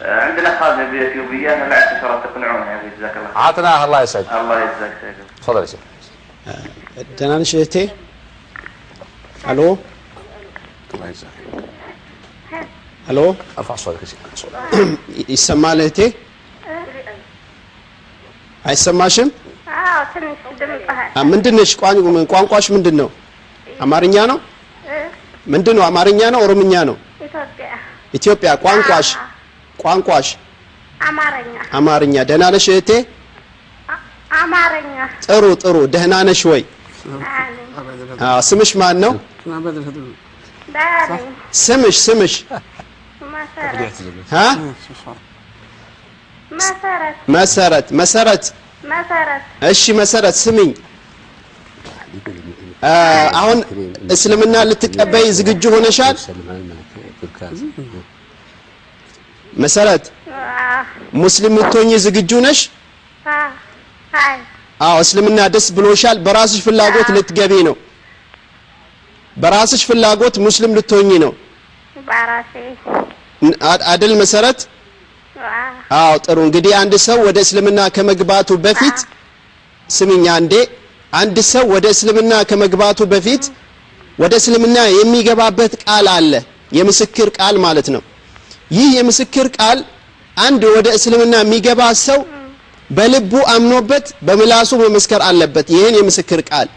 عندنا خادمة باثيوبيا، لعل ان شاء الله تقنعونها يا أخي، جزاك الله خير. عطناها الله يسعدك. الله يجزاك خير. تفضل يا شيخ. ደህና ነሽ እህቴ? አሎ الله يجزاك. አሎ፣ ارفع صوتك يا شيخ. ይሰማል እህቴ? አይሰማሽም? አዎ ትንሽ ድምፅህ ምንድን ነሽ? ቋንቋሽ ምንድን ነው? አማርኛ ነው? ምንድን ነው? አማርኛ ነው? ኦሮምኛ ነው? ኢትዮጵያ ኢትዮጵያ። ቋንቋሽ ቋንቋሽ አማርኛ። አማርኛ። ደህና ነሽ እህቴ? አማርኛ። ጥሩ ጥሩ። ደህና ነሽ ወይ? አሜን። ስምሽ ማን ነው? ደህና ነኝ። ስምሽ ስምሽ? መሰረት። ሀ መሰረት። መሰረት መሰረት። መሰረት። እሺ መሰረት ስሚኝ፣ አሁን እስልምና ልትቀበይ ዝግጁ ሆነሻል? መሰረት ሙስሊም ልትሆኚ ዝግጁ ነሽ? አይ። አዎ እስልምና ደስ ብሎሻል? በራስሽ ፍላጎት ልትገቢ ነው? በራስሽ ፍላጎት ሙስሊም ልትሆኚ ነው? በራሴ። አደል መሰረት? አዎ ጥሩ። እንግዲህ አንድ ሰው ወደ እስልምና ከመግባቱ በፊት ስሚኝ አንዴ፣ አንድ ሰው ወደ እስልምና ከመግባቱ በፊት ወደ እስልምና የሚገባበት ቃል አለ፣ የምስክር ቃል ማለት ነው። ይህ የምስክር ቃል አንድ ወደ እስልምና የሚገባ ሰው በልቡ አምኖበት በምላሱ መመስከር አለበት፣ ይህን የምስክር ቃል።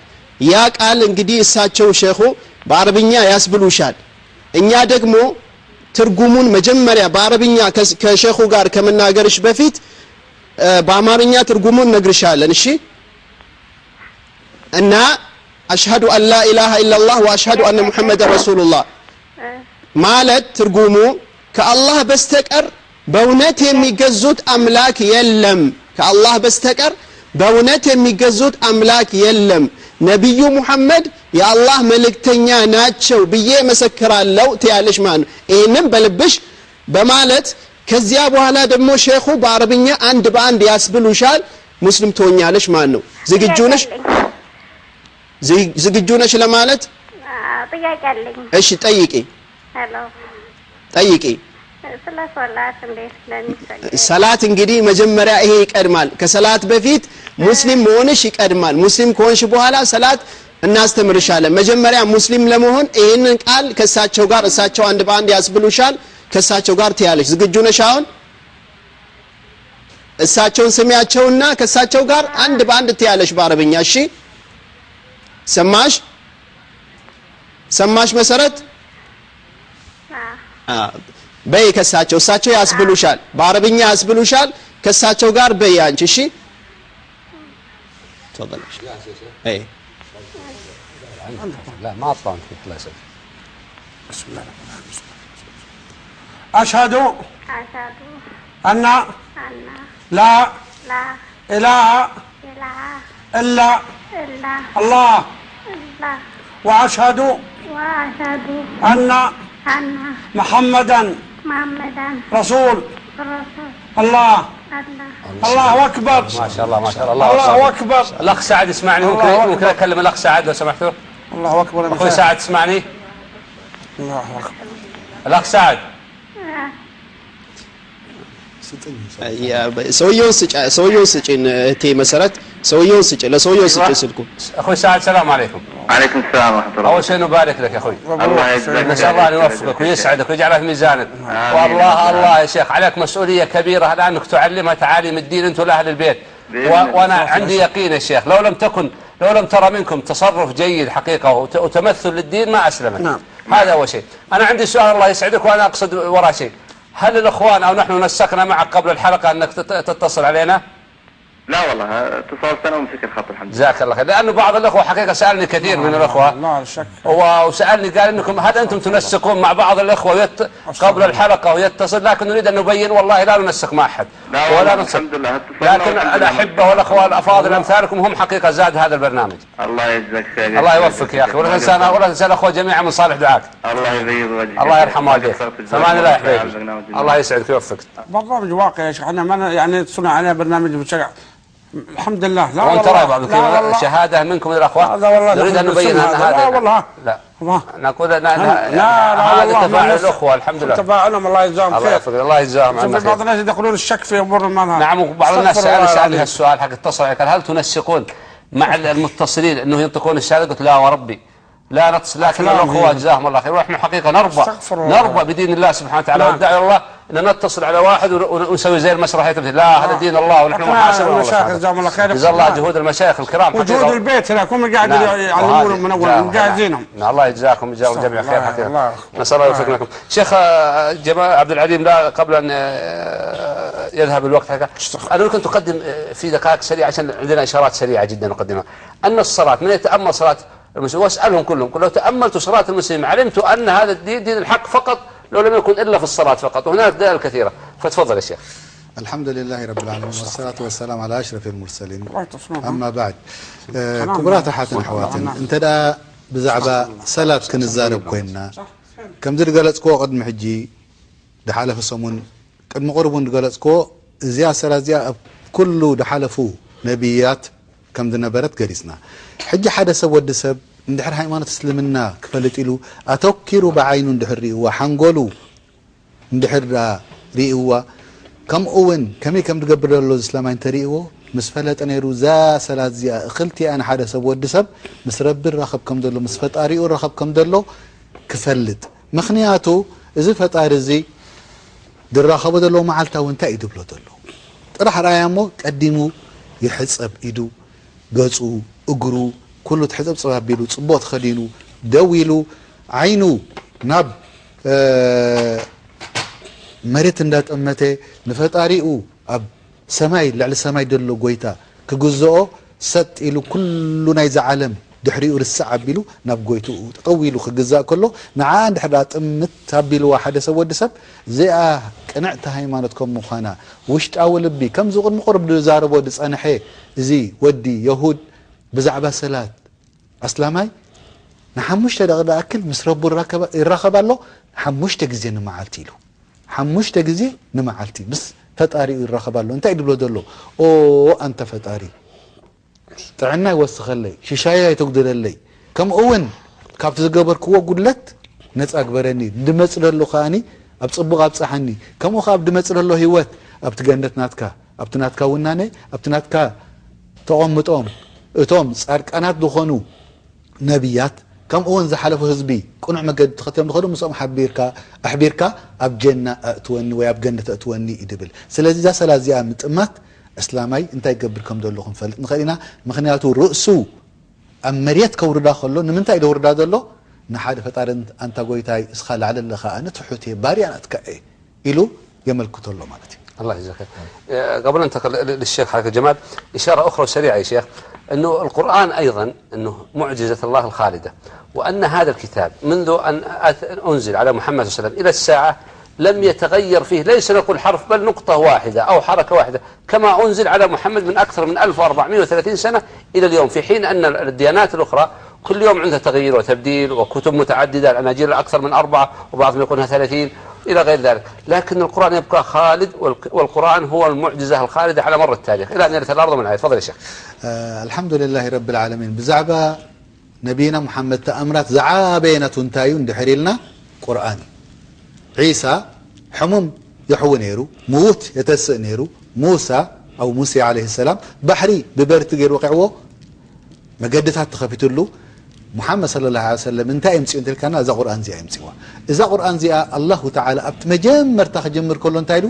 ያ ቃል እንግዲህ እሳቸው ሼኹ በአረብኛ ያስብሉሻል። እኛ ደግሞ ትርጉሙን መጀመሪያ በአረብኛ ከሼኹ ጋር ከመናገርሽ በፊት በአማርኛ ትርጉሙን ነግርሻለን። እሺ? እና አሽሀዱ አን ላ ኢላሃ ኢላላህ ወአሽሀዱ አነ ሙሐመደን ረሱሉላህ ማለት ትርጉሙ ከአላህ በስተቀር በእውነት የሚገዙት አምላክ የለም፣ ከአላህ በስተቀር በእውነት የሚገዙት አምላክ የለም፣ ነቢዩ ሙሐመድ የአላህ መልእክተኛ ናቸው ብዬ መሰክራለሁ ትያለሽ ማለት ነው። ይህንም በልብሽ በማለት ከዚያ በኋላ ደግሞ ሼኹ በአረብኛ አንድ በአንድ ያስብሉሻል፣ ሙስሊም ትሆኛለሽ ማለት ነው። ዝግጁ ነሽ? ዝግጁ ነሽ ለማለት? ጥያቄ አለኝ። እሺ ጠይቂ። Hello። ጠይቂ። ስለ ሶላት እንዴት እንደሚሰገድ። ሰላት እንግዲህ መጀመሪያ ይሄ ይቀድማል። ከሰላት በፊት ሙስሊም መሆንሽ ይቀድማል። ሙስሊም ከሆንሽ በኋላ ሰላት እናስተምርሻለን። መጀመሪያ ሙስሊም ለመሆን ይሄንን ቃል ከእሳቸው ጋር እሳቸው አንድ በአንድ ያስብሉሻል፣ ከእሳቸው ጋር ትያለሽ። ዝግጁ ነሽ? አሁን እሳቸውን ስሚያቸውና ከእሳቸው ጋር አንድ በአንድ ትያለሽ በአረብኛ። እሺ? ሰማሽ? ሰማሽ መሰረት? በይ ከእሳቸው፣ እሳቸው ያስብሉሻል፣ በአረብኛ ያስብሉሻል። ከእሳቸው ጋር በይ አንቺ። እሺ? تفضل. اي لا ما اطلع فيك الله يسعدك. بسم الله الرحمن الرحيم. أشهد أشهد أن أن لا لا إله إله إلا إلا الله الله وأشهد وأشهد أن أن محمدا محمدا رسول رسول الله. الله. الله أكبر. ما شاء الله ما شاء الله. الله أكبر. الأخ سعد اسمعني، ممكن الله ممكن أكلم الأخ سعد لو سمحتوا؟ الله أكبر. أخوي سعد تسمعني؟ الله أكبر. الأخ سعد. ሰውየውን ስጭ፣ ሰውየውን ስጭን እህቴ መሰረት፣ ሰውየውን ስጭ፣ ለሰውየው ስጭ ስልኩ። أخوي سعد السلام عليكم. عليكم السلام ورحمة الله. أول شيء نبارك لك يا أخوي. الله يجزاك. نسأل الله أن يوفقك ويسعدك ويجعله في ميزانك. والله الله يا شيخ عليك مسؤولية كبيرة لأنك تعلمها تعاليم الدين أنتم لأهل البيت. وأنا عندي يقين يا شيخ لو لم تكن لو لم ترى منكم تصرف جيد حقيقة وتمثل للدين ما أسلمت. نعم. هذا أول شيء. أنا عندي سؤال الله يسعدك وأنا أقصد وراء شيء. هل الإخوان أو نحن نسقنا معك قبل الحلقة أنك تتصل علينا؟ لا والله اتصلت أنا ومسك الخط الحمد لله. جزاك الله خير، لأنه بعض الأخوة حقيقة سألني كثير من الأخوة. لا شك. وسألني قال إنكم هل أنتم تنسقون مع بعض الأخوة قبل الحلقة ويتصل، لكن نريد أن نبين والله لا ننسق مع أحد. لا ولا والله ننسق. الحمد لله، اتصلنا لكن والحمد لله. الأحبة والأخوة الأفاضل أمثالكم هم حقيقة زاد هذا البرنامج. الله يجزاك خير. الله يوفقك يا أخي، ولا تنسانا ولا تنسى الأخوة جميعا من صالح دعاك. الله يبيض وجهك. الله يرحم والديك. فمان الله يا حبيبي. الله يسعدك ويوفقك. برنامج واقعي يا شيخ، احنا ما يعني صنع عليه برنامج بشكل الحمد لله. لا وانت والله. راي بعض لا والله. شهادة منكم الأخوة. هذا والله نريد أن نحن نبين أن نسمع هذا. هذا لا والله. لا الله. نقول لا لا لا لا هذا والله ما تفاعل نفس- الأخوة الحمد لله. تفاعلهم الله يجزاهم الله خير. يوفقك، الله يجزاهم عنا شوف بعض خير. الناس يدخلون الشك في امور ما لها. نعم، وبعض الناس استغفر الله سأل العظيم. هالسؤال حق اتصل عليك، قال هل تنسقون مع المتصلين انه ينطقون الشهادة؟ قلت لا وربي لا نتصل، لكن أفلام الاخوة هي. جزاهم الله خير، ونحن حقيقة نربى استغفر الله. نربى بدين الله سبحانه وتعالى، نعم. والدعوة الله ان نتصل على واحد ونسوي زي المسرحية، لا هذا دين الله ونحن أقنع محاسبون الله المشايخ سبحانه. جزاهم الله خير. جزا الله نعم. جهود المشايخ الكرام وجهود حقيقة. البيت هناك هم قاعد نعم. يعلمونهم من اول وهذه- مجهزينهم. نعم. الله يجزاكم ويجزاكم الجميع خير الله- حقيقة. الله نسأل الله يوفقنا لكم. شيخ جمال عبد العليم، لا قبل أن يذهب الوقت حقيقة أنا أريد أن تقدم في دقائق سريعة عشان عندنا إشارات سريعة جدا نقدمها. أن الصلاة، من يتأمل صلاة المسلم، وأسألهم كلهم، قل لو تأملت صلاة المسلم علمت أن هذا الدين دين الحق فقط، لو لم يكن إلا في الصلاة فقط، وهناك دلائل كثيرة. فتفضل يا شيخ. الحمد لله رب العالمين والصلاة والسلام على أشرف المرسلين الله تصنعه. أما بعد سلام. ክቡራት ኣሓትን ኣሕዋትን እንተ ደኣ ብዛዕባ ሰላት ክንዛረብ ኮይንና ከምዚ ዝገለጽክዎ ቅድሚ ሕጂ ድሓለፈ ሰሙን ቅድሚ ቅርቡ ዝገለጽክዎ እዚኣ ሰላት እዚኣ ኣብ ኩሉ ድሓለፉ ነብያት ከም ዝነበረት ገሊጽና ሕጂ ሓደ ሰብ ወዲ ሰብ እንድሕር ሃይማኖት እስልምና ክፈልጥ ኢሉ ኣተኪሩ ብዓይኑ እንድሕር ርእይዋ ሓንጎሉ እንድሕር ደኣ ርእይዋ ከምኡ ውን ከመይ ከም ዝገብር ዘሎ እዚ እስላማይ እንተርእይዎ ምስ ፈለጠ ነይሩ እዛ ሰላት እዚኣ እኽልቲ እያ ንሓደ ሰብ ወዲ ሰብ ምስ ረቢ ይራኸብ ከም ዘሎ ምስ ፈጣሪኡ ይራኸብ ከም ዘሎ ክፈልጥ ምኽንያቱ እዚ ፈጣሪ እዚ ዝራኸቦ ዘሎ መዓልታዊ እንታይ እዩ ዝብሎ ዘሎ ጥራሕ ርኣያ እሞ ቀዲሙ ይሕጸብ ኢዱ ገጹ እግሩ ኩሉ ትሕጽብጽብ ኣቢሉ ጽቡቕ ተኸዲኑ ደው ኢሉ ዓይኑ ናብ መሬት እንዳጠመተ ንፈጣሪኡ ኣብ ሰማይ ልዕሊ ሰማይ ደሎ ጎይታ ክግዝኦ ሰጥ ኢሉ ኩሉ ናይዛ ዓለም ድሕሪኡ ርስዕ ኣቢሉ ናብ ጎይትኡ ጠጠው ኢሉ ክግዛእ ከሎ ንዓኣ እንድሕር ደኣ ጥምት ኣቢልዋ ሓደ ሰብ ወዲ ሰብ እዚኣ ቅንዕቲ ሃይማኖት ከም ምዃና ውሽጣዊ ልቢ ከምዚ ቅድሚ ቁሩብ ዝዛረቦ ዝጸንሐ እዚ ወዲ የሁድ ብዛዕባ ሰላት ኣስላማይ ንሓሙሽተ ደቒቕ ዝኣክል ምስ ረቡ ይራኸብ ኣሎ ሓሙሽተ ግዜ ንመዓልቲ ኢሉ ሓሙሽተ ግዜ ንመዓልቲ ምስ ፈጣሪኡ ይራኸብ ኣሎ እንታይ እዩ ዝብሎ ዘሎ ኦ ኣንታ ፈጣሪ ጥዕና ይወስኸለይ ሽሻየይ ኣይተጉድለለይ ከምኡ ውን ካብቲ ዝገበርክዎ ጉድለት ነጻ ግበረኒ ድመጽእ ደሎ ከኣ ኣብ ጽቡቕ ኣብጽሓኒ ከምኡ ከኣ ኣብ ድመጽእ ደሎ ሂወት ኣብቲ ገነት ናትካ ኣብቲ ናትካ ውናነ ኣብቲ ናትካ ተቐምጦም እቶም ጻድቃናት ዝኾኑ ነብያት ከምኡ ውን ዝሓለፉ ህዝቢ ቅኑዕ መገዲ ተኸቲሎም ዝኸዱ ምስኦም ሓቢርካ ኣሕቢርካ ኣብ ጀና ኣእትወኒ ወይ ኣብ ገነት ኣእትወኒ እዩ ድብል ስለዚ እዛ ሰላት እዚኣ ምጥማት እስላማይ እንታይ ይገብር ከም ዘሎ ክንፈልጥ ንኽእል ኢና ምኽንያቱ ርእሱ ኣብ መሬት ከውርዳ ከሎ ንምንታይ እዩ ዘውርዳ ዘሎ ንሓደ ፈጣሪ ኣንታ ጎይታይ እስኻ ላዕሊ ኣለኻ ኣነ ትሑት እየ ባርያ ናትካ እየ ኢሉ የመልክቶ ኣሎ ማለት እዩ። الله يجزاك خير. قبل أن انتقل للشيخ حركة جمال، إشارة أخرى سريعة يا شيخ، أنه القرآن أيضا أنه معجزة الله الخالدة، وأن هذا الكتاب منذ أن أنزل على محمد صلى الله عليه وسلم إلى الساعة لم يتغير فيه، ليس نقول حرف بل نقطة واحدة أو حركة واحدة، كما أنزل على محمد من أكثر من 1430 سنة إلى اليوم، في حين أن الديانات الأخرى كل يوم عندها تغيير وتبديل وكتب متعددة، الأناجيل أكثر من 4 وبعضهم يقولها 30 إلى غير ذلك، لكن القرآن يبقى خالد، والقرآن هو المعجزة الخالدة على مر التاريخ إلى أن يرث الأرض من عليه. تفضل يا شيخ. ኣልሓምዱሊላሂ ረቢል ዓለሚን ብዛዕባ ነብይና ሙሓመድ ተኣምራት ዝዓበየ ናቱ እንታይ እዩ እንድሕር ኢልና ቁርኣን እዩ ዒሳ ሕሙም የሕዊ ነይሩ ምዉት የተስእ ነይሩ ሙሳ ኣው ሙሴ ዓለይሂ ሰላም ባሕሪ ብበርቲ ገይሩ ወቂዕዎ መገድታት ተኸፊትሉ ሙሓመድ ሰለላሁ ዓለይሂ ወሰለም እንታይ እዩ ኣምጺኡ እንተልካና እዛ ቁርኣን እዚኣ እዩ ኣምጺእዋ። እዛ ቁርኣን እዚኣ ኣላሁ ተዓላ ኣብቲ መጀመርታ ክጅምር ከሎ እንታይ ኢሉ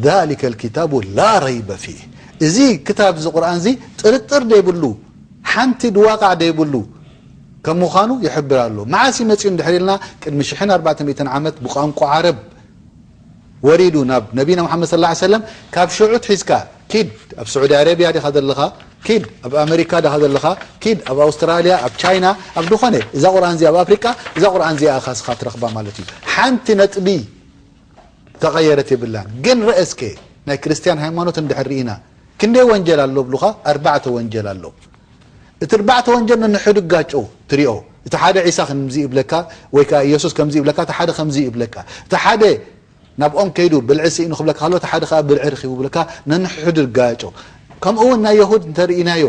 ዛሊከ ልኪታቡ ላ ረይበ ፊህ እዚ ክታብ እዚ ቁርኣን እዚ ጥርጥር ደይብሉ ሓንቲ ድዋቃዕ ደይብሉ ከም ምዃኑ ይሕብር ኣሎ። መዓስ እዩ መጺኡ እንድሕር ኢልና ቅድሚ ሽሕን ኣርባዕተ ሚእትን ዓመት ብቋንቋ ዓረብ ወሪዱ ናብ ነቢና ሙሓመድ ሰለላሁ ዓለይሂ ወሰለም ካብ ሽዑ ኣትሒዝካ ኪድ ኣብ ስዑዲ ኣረብያ ዲኻ ዘለኻ ኪድ ኣብ ኣመሪካ ዲኻ ዘለኻ ኪድ ኣብ ኣውስትራልያ ኣብ ቻይና ኣብ ድኾነ እዛ ቁርኣን እዚኣ ኣብ ኣፍሪቃ እዛ ቁርኣን እዚኣ ኢኻ እስኻ ትረኽባ ማለት እዩ ሓንቲ ነጥቢ ተቐየረት የብላን ግን ረአ እስከ ናይ ክርስትያን ሃይማኖት እንድሕር ርኢና ክንደይ ወንጀል ኣሎ ብሉኻ ኣርባዕተ ወንጀል ኣሎ እቲ ኣርባዕተ ወንጀል ነንሕዱ ይጋጮ ትሪኦ እቲ ሓደ ዒሳ ከምዚ ይብለካ ወይ ከኣ ኢየሱስ ከምዚ ይብለካ እቲ ሓደ ከምዚ ይብለካ እቲ ሓደ ናብ ኦም ከይዱ ብልዒ ስኢኑ ክብለካ ከሎ እቲ ሓደ ከኣ ብልዒ ረኺቡ ይብለካ ነንሕድሕዱ ይጋጮ። ከምኡ ውን ናይ የሁድ እንተርኢናዮ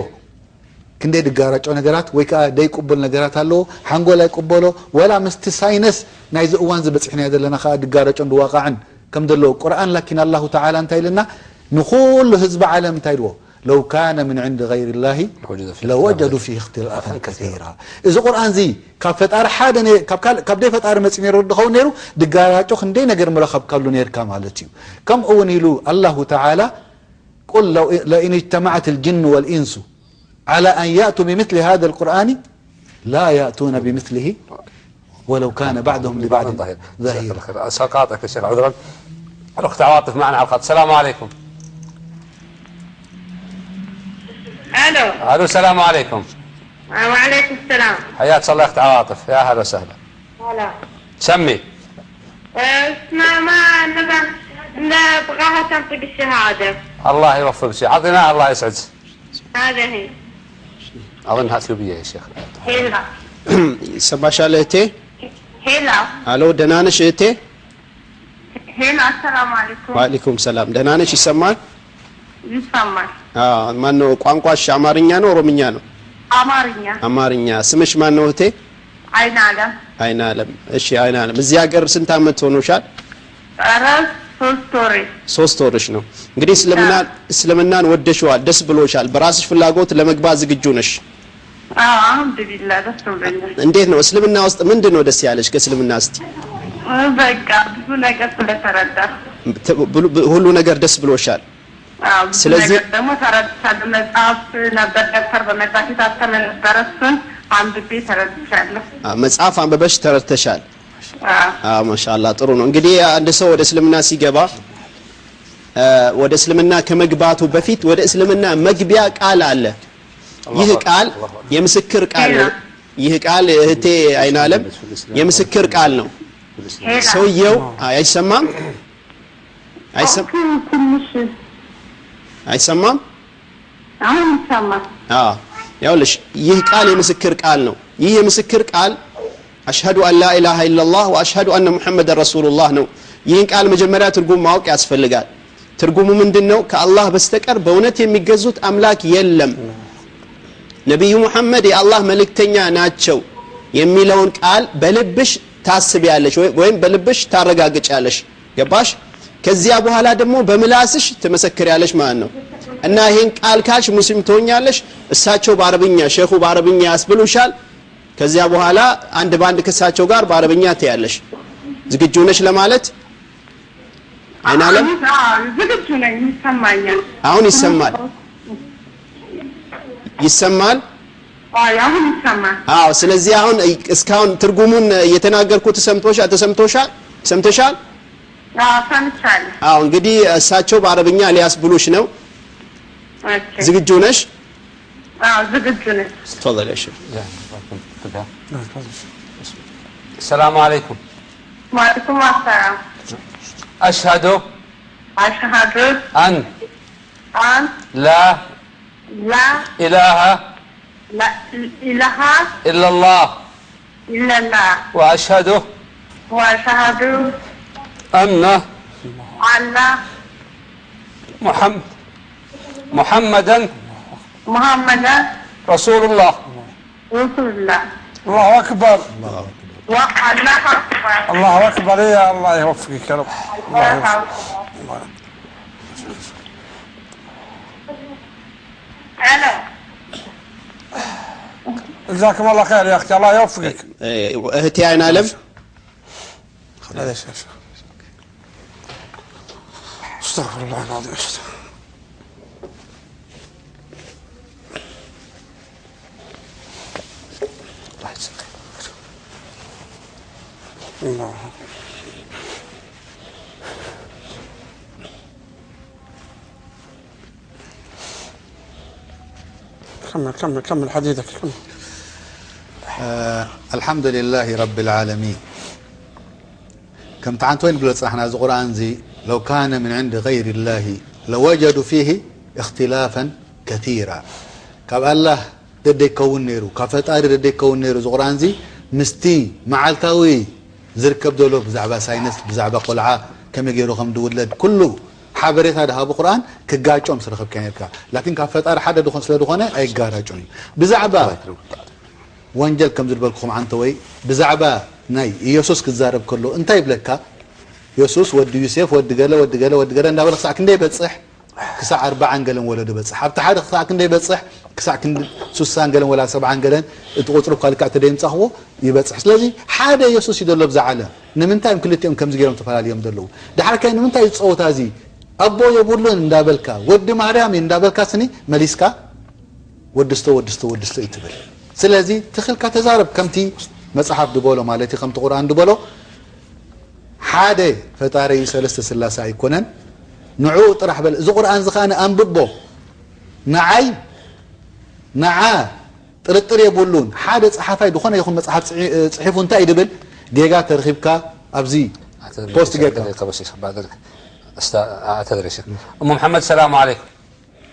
ክንደይ ድጋራጮ ነገራት ወይ ከኣ ደይቅቡል ነገራት ኣለዎ ሓንጎል ኣይቅበሎ ወላ ምስቲ ሳይነስ ናይዚ እዋንዚ በጺሕናዮ ዘለና ከኣ ድጋረጮን ድዋቃዕን ከም ዘለዎ ቁርኣን ላኪን ኣላሁ ተዓላ እንታይ ኢልና ንኹሉ ህዝቢ ዓለም እንታይ ኢልዎ ለው ካነ ምን ዕንዲ ገይሪ ላሂ ለወጀዱ ፊህ እክትላፈን ከሲራ እዚ ቁርኣን እዚ ካብ ፈጣሪ ሓደ ካብ ደይ ፈጣሪ መፂ ነይሩ ድኸውን ነይሩ ድጋራጮ ክንደይ ነገር ምረኸብካሉ ነርካ ማለት እዩ ከምኡ እውን ኢሉ ኣላሁ ተዓላ ቁል ለኢን እጅተማዓት ልጅን ወልኢንሱ ዓላ ኣን ያእቱ ብምስሊ ሃذ ልቁርኣኒ ላ ያእቱነ ብምስሊሂ ወለው ካነ ባዕድሁም ሊባዕድ ظሂራ። سأقاطعك يا شيخ عذرا الأخت عواطف معنا على الخط السلام عليكم الو الو السلام عليكم وعليكم السلام حياك الله اخت عواطف يا اهلا وسهلا هلا سمي اسمع ما نبغى نبغاها تنطق الشهادة الله يوفقك عطيناها الله يسعدك هذا هي اظنها اثيوبيه يا شيخ هلا ይሰማሻል እህቴ? هلا አሎ ደህና ነሽ እህቴ? هلا السلام عليكم ወአለይኩም ሰላም ደህና ነሽ? ይሰማል? ይሰማል አዎ። ማነው ቋንቋሽ? አማርኛ ነው ኦሮምኛ ነው? አማርኛ አማርኛ። ስምሽ ማን ነው እህቴ? አይን አለም አይን አለም። እሺ አይን አለም፣ እዚህ ሀገር ስንት አመት ሆኖሻል? ኧረ ሶስት ወሬ ሶስት ወርሽ ነው። እንግዲህ እስልምናን ወደሽዋል፣ ደስ ብሎሻል፣ በራስሽ ፍላጎት ለመግባት ዝግጁ ነሽ። አዎ አልሐምዱሊላህ ደስ ብሎኛል እንዴት ነው እስልምና ውስጥ ምንድን ነው ደስ ያለሽ ከእስልምና እስቲ? በቃ ብዙ ነገር ስለተረዳ ሁሉ ነገር ደስ ብሎሻል። አዎ ብዙ ስለዚህ- ነገር ደግሞ ተረድቻለሁ። መጽሐፍ ነበር ደብተር በመጽሐፍ የታተመ ነበረ እሱን አንብቤ ተረድቻለሁ። መጽሐፍ አንብበሽ ተረድተሻል። አዎ አዎ ማሻአላህ ጥሩ ነው። እንግዲህ አንድ ሰው ወደ እስልምና ሲገባ ወደ እስልምና ከመግባቱ በፊት ወደ እስልምና መግቢያ ቃል አለ። ይህ ቃል የምስክር ቃል ነው። ይህ ቃል እህቴ አይናለም የምስክር ቃል ነው። ሰውየው አይሰማም ትንሽ አይሰማም? አሁን ይሰማል። አዎ ያውልሽ ይህ ቃል የምስክር ቃል ነው። ይህ የምስክር ቃል አሽሀዱ አን ላ ኢላሃ ኢለላህ ወአሽሀዱ አነ ሙሐመደን ረሱሉላህ ነው። ይህን ቃል መጀመሪያ ትርጉም ማወቅ ያስፈልጋል። ትርጉሙ ምንድን ነው? ከአላህ በስተቀር በእውነት የሚገዙት አምላክ የለም፣ ነቢዩ ሙሐመድ የአላህ መልእክተኛ ናቸው የሚለውን ቃል በልብሽ ታስቢያለሽ ወይም በልብሽ ታረጋግጫለሽ። ገባሽ? ከዚያ በኋላ ደግሞ በምላስሽ ትመሰክሪያለሽ ማለት ነው። እና ይሄን ቃል ካልሽ ሙስሊም ትሆኛለሽ። እሳቸው በአረብኛ ሼኹ በአረብኛ ያስብሉሻል። ከዚያ በኋላ አንድ በአንድ ከእሳቸው ጋር በአረብኛ ትያለሽ። ዝግጁ ነሽ ለማለት? አይናለም ዝግጁ ነኝ። ይሰማኛል። አሁን ይሰማል ይሰማል? አዎ አሁን ይሰማል። አዎ። ስለዚህ አሁን እስካሁን ትርጉሙን እየተናገርኩት ሰምቶሻል ተሰምቶሻል ሰምተሻል? አዎ ሰምቻለሁ። አዎ። እንግዲህ እሳቸው በአረብኛ ሊያስብሉሽ ነው። okay። ዝግጁ ነሽ? አዎ ዝግጁ ነኝ። تفضل يا شيخ السلام عليكم وعليكم السلام أشهد أشهد أن أن لا لا إله لا إله إلا الله إلا الله وأشهد وأشهد أن أن محمدا محمدا رسول الله رسول الله الله أكبر والله أكبر الله أكبر يا الله يوفقك يا رب الله يوفقك ألو جزاكم الله خير يا أختي الله يوفقك እህቴ አይናለም معليش يا شيخ استغفر الله العظيم الله يجزاك الله كمل كمل كمل حديثك كمل الحمد لله رب العالمين ከምቲ ዓንተ ወይ ንብሎ ዝጸናሕና እዚ ቁርኣን እዚ ለው ካነ ምን ዕንዲ ገይሪ ላሂ ለወጀዱ ፊሂ እክትላፈን ከቲራ ካብ ኣላህ ደደይከውን ነይሩ ካብ ፈጣሪ ደደይከውን ነይሩ እዚ ቁርኣን እዚ ምስቲ መዓልታዊ ዝርከብ ዘሎ ብዛዕባ ሳይንስ ብዛዕባ ቆልዓ ከመይ ገይሩ ከም ድውለድ ኩሉ ሓበሬታ ድሃቡ ቁርኣን ክጋጮ ምስ ረኸብካ ነርካ ላኪን ካብ ፈጣሪ ሓደ ድኾን ስለ ዝኾነ ኣይጋራጮን እዩ ብዛዕባ ወንጀል ከም ዝድበልኩኹም ዓንተ ወይ ብዛዕባ ናይ ኢየሱስ ክዛረብ ከሎ እንታይ ይብለካ የሱስ ወዲ ዩሴፍ ወዲ ገለ ወዲ ገለ ወዲ ገለ እንዳበለ ክሳዕ ክንደይ ይበጽሕ ክሳዕ ኣርባዓን ገለን ወለዶ በጽሕ ኣብቲ ሓደ ክሳዕ ክንደይ ይበጽሕ ክሳዕ ክንዲ ሱሳን ገለን ወላ ሰብዓን ገለን እቲ ቁጽሪ እኳ ልክዕ ተደይምጻኽዎ ይበጽሕ ስለዚ ሓደ የሱስ እዩ ዘሎ ኣብዛ ዓለም ንምንታይ እዮም ክልቲኦም ከምዚ ገይሮም ተፈላልዮም ዘለዉ ድሓር ከ ንምንታይ እዚ ጸወታ እዚ ኣቦ የብሉን እንዳበልካ ወዲ ማርያም እዩ እንዳበልካ ስኒ መሊስካ ወድስቶ ወድስቶ ወድስቶ እዩ ትብል ስለዚ ትኽልካ ተዛረብ ከምቲ መጽሓፍ ድበሎ ማለት እዩ ከምቲ ቁርኣን ድበሎ ሓደ ፈጣሪ እዩ ሰለስተ ስላሴ ኣይኮነን ንዕኡ ጥራሕ በል እዚ ቁርኣን እዚ ከኣ ኣንብቦ ንዓይ ንዓ ጥርጥር የብሉን ሓደ ጸሓፋይ ዝኾነ ይኹን መጽሓፍ ጽሒፉ እንታይ እዩ ድብል ጌጋ ተረኺብካ ኣብዚ ፖስት ጌርካ اعتذر يا شيخ ام محمد السلام عليكم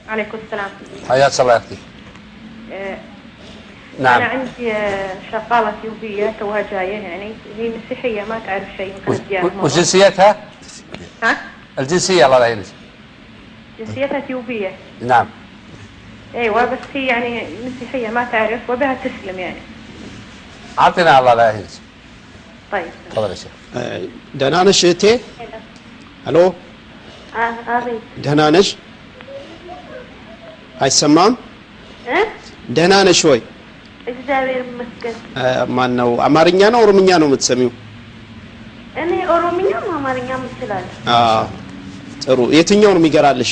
عليكم السلام حياك الله يا اختي نعم أنا عندي شغالة اثيوبية توها جاية يعني هي مسيحية ما تعرف شيء من الديانة مرة. وجنسيتها؟ ها؟ الجنسية الله لا يهينك جنسيتها اثيوبية نعم ايوه بس هي يعني مسيحية ما تعرف وبها تسلم يعني عطينا الله لا يهينك طيب تفضل يا شيخ ደህና ነሽ እህቴ? ሄሎ አቤት ደህና ነሽ? አይሰማም? እ ደህና ነሽ ወይ? እግዚአብሔር ይመስገን። ማን ነው? አማርኛ ነው ኦሮምኛ ነው የምትሰሚው? እኔ ኦሮምኛም አማርኛም እችላለሁ። አዎ ጥሩ። የትኛው ነው የሚገራልሽ?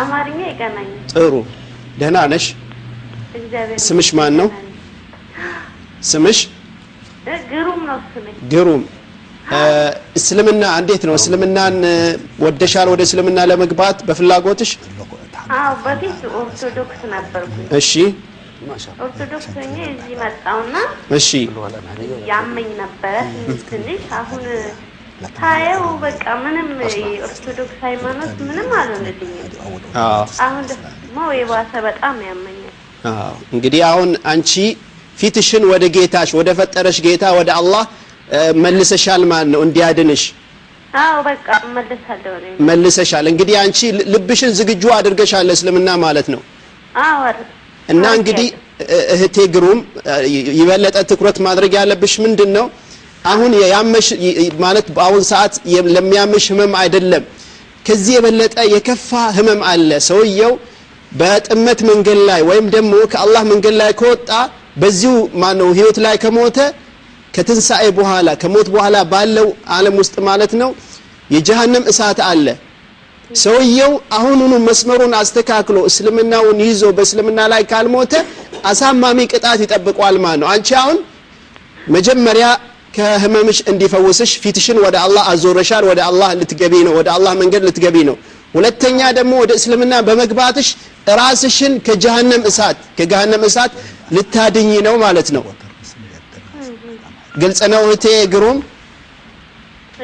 አማርኛ ይቀናኛል። ጥሩ። ደህና ነሽ? እግዚአብሔር ስምሽ ማን ነው? ስምሽ ግሩም ነው ስሜ። ግሩም። እስልምና እንዴት ነው? እስልምናን ወደሻል? ወደ እስልምና ለመግባት በፍላጎትሽ? አዎ በፊት ኦርቶዶክስ ነበርኩኝ። እሺ ኦርቶዶክስ ሆኜ እዚህ መጣሁና እሺ ያመኝ ነበረ ትንሽ ትንሽ። አሁን ሳየው በቃ ምንም የኦርቶዶክስ ሃይማኖት ምንም አልሆነልኝም። አዎ አሁን ደግሞ የባሰ በጣም ያመኛል። አዎ እንግዲህ አሁን አንቺ ፊትሽን ወደ ጌታሽ ወደ ፈጠረሽ ጌታ ወደ አላህ መልሰሻል ማለት ነው፣ እንዲያድንሽ አዎ በቃ እመለሳለሁ እኔ። መልሰሻል። እንግዲህ አንቺ ልብሽን ዝግጁ አድርገሻል ለእስልምና ማለት ነው። አዎ እና እንግዲህ እህቴ ግሩም ይበለጠ ትኩረት ማድረግ ያለብሽ ምንድን ነው? አሁን ያመሽ ማለት በአሁን ሰዓት ለሚያምሽ ህመም አይደለም። ከዚህ የበለጠ የከፋ ህመም አለ። ሰውየው በጥመት መንገድ ላይ ወይም ደግሞ ከአላህ መንገድ ላይ ከወጣ በዚሁ ማነው ህይወት ላይ ከሞተ ከትንሣኤ በኋላ ከሞት በኋላ ባለው ዓለም ውስጥ ማለት ነው የጀሃነም እሳት አለ። ሰውየው አሁኑኑ መስመሩን አስተካክሎ እስልምናውን ይዞ በእስልምና ላይ ካልሞተ አሳማሚ ቅጣት ይጠብቀዋል ማለት ነው። አንቺ አሁን መጀመሪያ ከህመምሽ እንዲፈውስሽ ፊትሽን ወደ አላህ አዞረሻል። ወደ አላህ ልትገቢ ነው። ወደ አላህ መንገድ ልትገቢ ነው። ሁለተኛ ደግሞ ወደ እስልምና በመግባትሽ ራስሽን ከጀሃነም እሳት ከገሃነም እሳት ልታድኝ ነው ማለት ነው። ግልጽ ነው እህቴ ግሩም?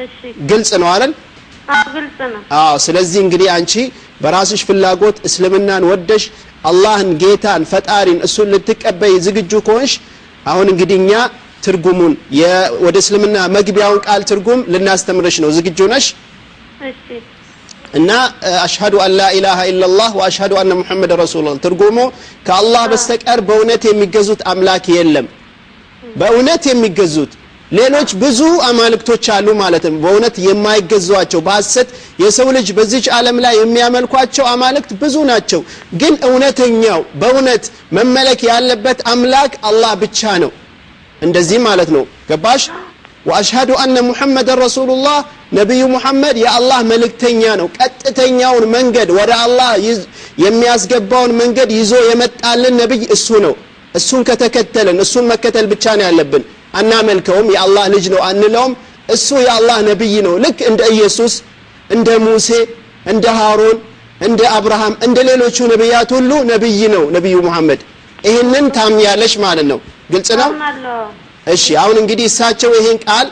እሺ ግልጽ ነው አይደል? አዎ ግልጽ ነው። አዎ። ስለዚህ እንግዲህ አንቺ በራስሽ ፍላጎት እስልምናን ወደሽ አላህን ጌታን ፈጣሪን እሱን ልትቀበይ ዝግጁ ከሆንሽ አሁን እንግዲህ እኛ ትርጉሙን ወደ እስልምና መግቢያውን ቃል ትርጉም ልናስተምርሽ ነው። ዝግጁ ነሽ? እሺ እና አሽሀዱ አን ላ ኢላሃ ኢለላህ ወአሽሀዱ አነ ሙሐመድ ረሱሉላህ ትርጉሙ ከአላህ በስተቀር በእውነት የሚገዙት አምላክ የለም። በእውነት የሚገዙት ሌሎች ብዙ አማልክቶች አሉ ማለት ነው። በእውነት የማይገዟቸው በሐሰት የሰው ልጅ በዚች ዓለም ላይ የሚያመልኳቸው አማልክት ብዙ ናቸው። ግን እውነተኛው በእውነት መመለክ ያለበት አምላክ አላህ ብቻ ነው። እንደዚህ ማለት ነው። ገባሽ? ወአሽሀዱ አነ ሙሐመድን ረሱሉላህ ነቢዩ ሙሐመድ የአላህ መልእክተኛ ነው። ቀጥተኛውን መንገድ ወደ አላህ የሚያስገባውን መንገድ ይዞ የመጣልን ነቢይ እሱ ነው። እሱን ከተከተልን እሱን መከተል ብቻ ነው ያለብን። አናመልከውም፣ የአላህ ልጅ ነው አንለውም። እሱ የአላህ ነቢይ ነው። ልክ እንደ ኢየሱስ፣ እንደ ሙሴ፣ እንደ ሃሮን፣ እንደ አብርሃም፣ እንደ ሌሎቹ ነቢያት ሁሉ ነቢይ ነው ነቢዩ ሙሐመድ። ይህንን ታምኛለሽ ማለት ነው። ግልጽ ነው። አምናለሁ። እሺ አሁን እንግዲህ እሳቸው ይሄን ቃል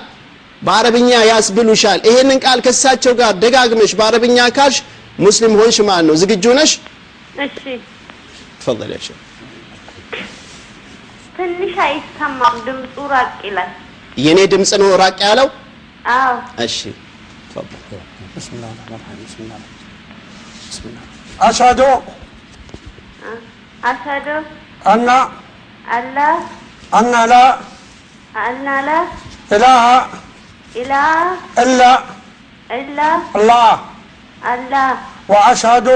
በአረብኛ ያስብሉሻል። ይሄንን ቃል ከእሳቸው ጋር ደጋግመሽ በአረብኛ ካልሽ ሙስሊም ሆንሽ ማለት ነው። ዝግጁ ነሽ? እሺ تفضل يا شيخ። ትንሽ አይሰማም ድምፁ ራቅ ይላል። የኔ ድምፅ ነው ራቅ ያለው? አዎ እሺ تفضل። بسم الله الرحمن الرحيم بسم الله الرحمن أشهد أشهد أن أن لا أن لا أن لا إله إله إلا إلا الله الله وأشهد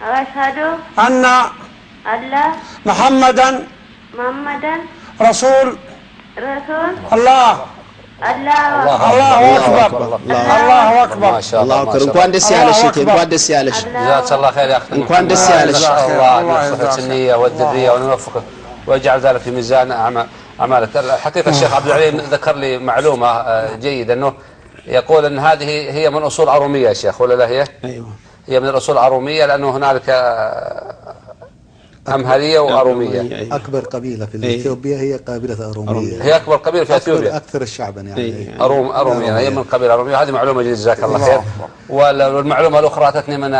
وأشهد أن أن لا محمدا محمدا رسول رسول الله. الله. الله أكبر. الله أكبر. ما شاء الله الله ما أكبر. شاء الله. እንኳን ደስ ያለሽ እህቴ፣ الله እንኳን ደስ ያለሽ። جزاك الله خير يا اخي. እንኳን ደስ ያለሽ። نسأل الله ان الله يصلح يجزاك النية والذرية وان يوفقه ويجعل ذلك في ميزان اعمالك. الحقيقة الشيخ عبد العليم ذكر لي معلومة جيدة، انه يقول ان هذه هي من اصول ارومية يا شيخ ولا لا؟ هي أيوة هي من الاصول الأرومية، لانه هنالك امهرية وارومية. أيوة. أكبر قبيلة في إيه. إثيوبيا هي قبيلة أرومية. هي اكبر قبيلة في اثيوبيا. أكثر شعبا يعني. إيه. أرومية، هي من قبيلة أرومية. هذه معلومة جديدة، جزاك الله خير. والمعلومة الأخرى أتتني من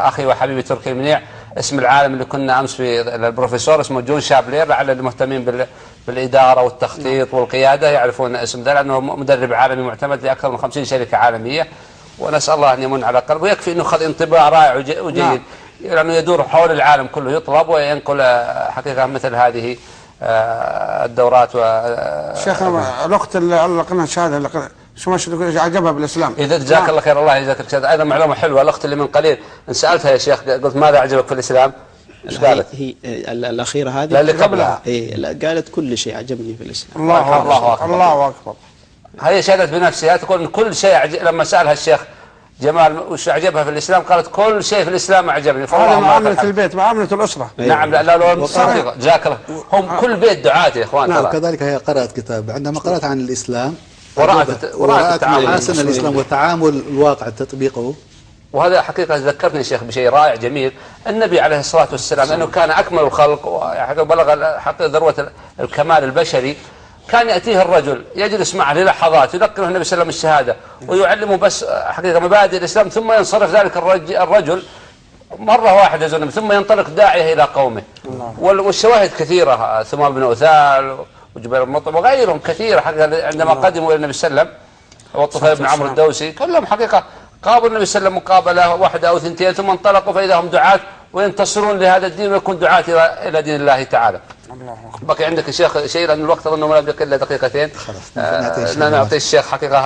أخي وحبيبي تركي المنيع، اسم العالم اللي كنا أمس في البروفيسور اسمه جون شابلير، لعل المهتمين بالإدارة والتخطيط والقيادة يعرفون اسم ذا، لأنه مدرب عالمي معتمد لأكثر من 50 شركة عالمية، ونسأل الله أن يمن على قلبه. ويكفي أنه خذ انطباع رائع وجيد، لأنه يدور حول العالم كله يطلب وينقل حقيقة مثل هذه الدورات. شيخ الأخت اللي علقنا شهادة شو ما عجبها بالإسلام. إذا جزاك الله خير، الله يجزاك خير. أيضا معلومة حلوة، الأخت اللي من قليل إن سألتها يا شيخ قلت ماذا عجبك في الإسلام؟ إيش قالت؟ هي الأخيرة هذه؟ لا اللي قبلها. إيه قالت كل شيء عجبني في الإسلام. الله أكبر. الله أكبر. هي شهدت بنفسها تقول إن كل شيء لما سألها الشيخ جمال وش عجبها في الإسلام قالت كل شيء في الإسلام عجبني. هذا معاملة البيت، معاملة الأسرة. نعم. لا لا لا جزاك الله. هم كل بيت دعاة يا إخوان. نعم. وكذلك هي قرأت كتاب، عندما قرأت عن الإسلام ورأت محاسن الإسلام وتعامل الواقع تطبيقه. وهذا حقيقة ذكرني شيخ بشيء رائع جميل. النبي عليه الصلاة والسلام أنه كان أكمل الخلق وبلغ حقيقة ذروة الكمال البشري، كان يأتيه الرجل يجلس معه للحظات يلقنه النبي صلى الله عليه وسلم الشهادة ويعلمه بس حقيقة مبادئ الإسلام، ثم ينصرف ذلك الرجل مرة واحدة زلم، ثم ينطلق داعية إلى قومه. والشواهد كثيرة، ثمام بن أثال وجبير بن مطعم وغيرهم كثيرة حقيقة عندما قدموا إلى النبي صلى الله عليه وسلم، والطفيل بن عمرو الدوسي، كلهم حقيقة قابلوا النبي صلى الله عليه وسلم مقابلة واحدة أو ثنتين ثم انطلقوا فإذا هم دعاة وينتصرون لهذا الدين ويكون دعاة إلى دين الله تعالى. بقي عندك يا شيخ شيء لأن الوقت أظنه ما بقي إلا دقيقتين. خلاص نعطي الشيخ حقيقة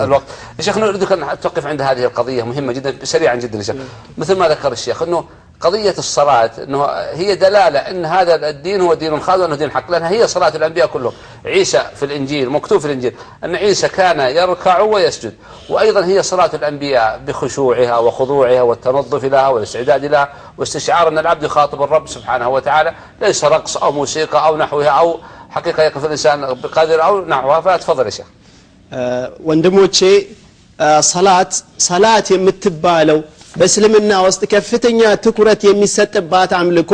الوقت. يا شيخ نريدك أن توقف عند هذه القضية مهمة جدا سريعا جدا يا شيخ. مثل ما ذكر الشيخ أنه قضية الصلاة أنه هي دلالة أن هذا الدين هو دين خالد وأنه دين حق، لأنها هي صلاة الأنبياء كلهم. عيسى في الإنجيل مكتوب في الإنجيل أن عيسى كان يركع ويسجد، وأيضا هي صلاة الأنبياء بخشوعها وخضوعها والتنظف لها والاستعداد لها واستشعار أن العبد يخاطب الرب سبحانه وتعالى، ليس رقص أو موسيقى أو نحوها أو حقيقة يقف الإنسان بقدر أو نحوها. فتفضل يا شيخ. ወንድሞቼ ሰላት የምትባለው በእስልምና ውስጥ ከፍተኛ ትኩረት የሚሰጥባት አምልኮ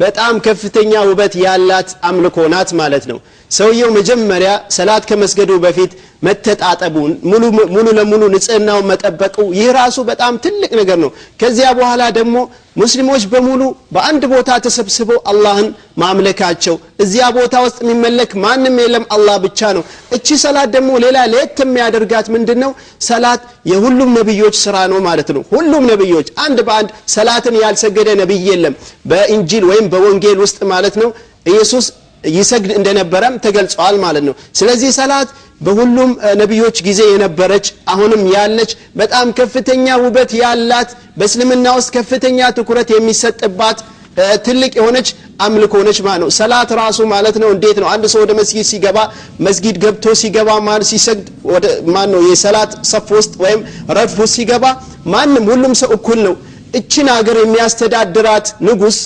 በጣም ከፍተኛ ውበት ያላት አምልኮ ናት ማለት ነው። ሰውየው መጀመሪያ ሰላት ከመስገዱ በፊት መተጣጠቡ ሙሉ ለሙሉ ንጽህናውን መጠበቁ ይህ ራሱ በጣም ትልቅ ነገር ነው። ከዚያ በኋላ ደግሞ ሙስሊሞች በሙሉ በአንድ ቦታ ተሰብስበው አላህን ማምለካቸው፣ እዚያ ቦታ ውስጥ የሚመለክ ማንም የለም አላህ ብቻ ነው። እቺ ሰላት ደግሞ ሌላ ለየት የሚያደርጋት ምንድነው? ሰላት የሁሉም ነብዮች ስራ ነው ማለት ነው። ሁሉም ነብዮች አንድ በአንድ ሰላትን ያልሰገደ ነብይ የለም። በኢንጂል ወይም በወንጌል ውስጥ ማለት ነው ኢየሱስ ይሰግድ እንደነበረም ተገልጿል ማለት ነው። ስለዚህ ሰላት በሁሉም ነብዮች ጊዜ የነበረች አሁንም ያለች በጣም ከፍተኛ ውበት ያላት በእስልምና ውስጥ ከፍተኛ ትኩረት የሚሰጥባት ትልቅ የሆነች አምልኮ ነች ማለት ነው። ሰላት ራሱ ማለት ነው እንዴት ነው አንድ ሰው ወደ መስጊድ ሲገባ መስጊድ ገብቶ ሲገባ ማለት ሲሰግድ ወደ ማን ነው የሰላት ሰፍ ውስጥ ወይም ረድፍ ውስጥ ሲገባ ማንም ሁሉም ሰው እኩል ነው። እቺን ሀገር የሚያስተዳድራት ንጉስ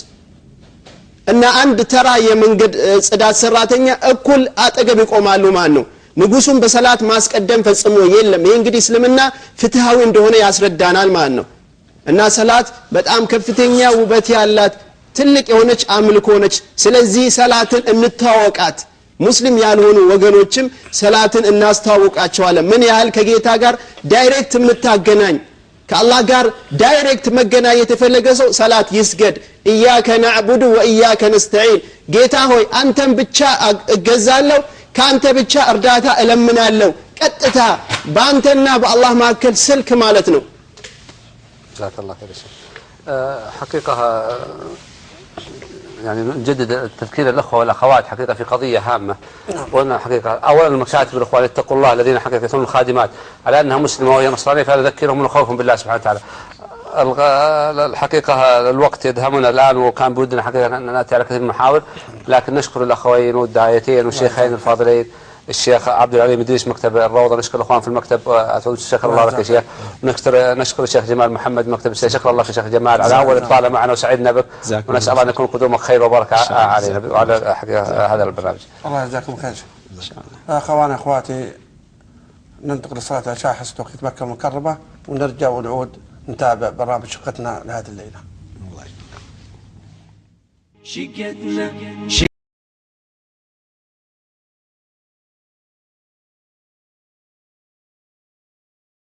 እና አንድ ተራ የመንገድ ጽዳት ሰራተኛ እኩል አጠገብ ይቆማሉ ማለት ነው። ንጉሱን በሰላት ማስቀደም ፈጽሞ የለም። ይሄ እንግዲህ እስልምና ፍትሃዊ እንደሆነ ያስረዳናል ማለት ነው። እና ሰላት በጣም ከፍተኛ ውበት ያላት ትልቅ የሆነች አምልኮ ነች። ስለዚህ ሰላትን እንተዋወቃት። ሙስሊም ያልሆኑ ወገኖችም ሰላትን እናስተዋውቃቸዋለን። ምን ያህል ከጌታ ጋር direct የምታገናኝ ከአላህ ጋር direct መገናኘት የፈለገ ሰው ሰላት ይስገድ። إياك نعبد وإياك نستعين፣ ጌታ ሆይ አንተን ብቻ እገዛለሁ፣ ከአንተ ብቻ እርዳታ እለምናለሁ። ቀጥታ በአንተና በአላህ መካከል ስልክ ማለት ነው። جزاك الله خير። حقيقة يعني نجدد التذكير الأخوة والأخوات حقيقة في قضية هامة. وأن حقيقة أولا المكاتب الأخوان اتقوا الله الذين حقيقة يكونون الخادمات على أنها مسلمة وهي نصرانية، فنذكرهم ونخوفهم بالله سبحانه وتعالى. الحقيقة الوقت يدهمنا الآن، وكان بودنا حقيقة أن نأتي على كثير من المحاور، لكن نشكر الأخوين والداعيتين والشيخين الفاضلين، الشيخ عبد العليم إدريس مكتب الروضة، نشكر الأخوان في المكتب، شكر الله لك يا شيخ، ونشكر الشيخ جمال محمد مكتب الشيخ، شكر الله لك يا شيخ جمال على أول إطلالة معنا وسعدنا بك، ونسأل الله أن يكون قدومك خير وبركة علينا وعلى حقيقة هذا البرنامج. الله يجزاكم خير. أخواني أخواتي، ننتقل لصلاة العشاء حسب توقيت مكة المكرمة، ونرجع ونعود نتابع برنامج شقتنا لهذه الليلة. شقتنا.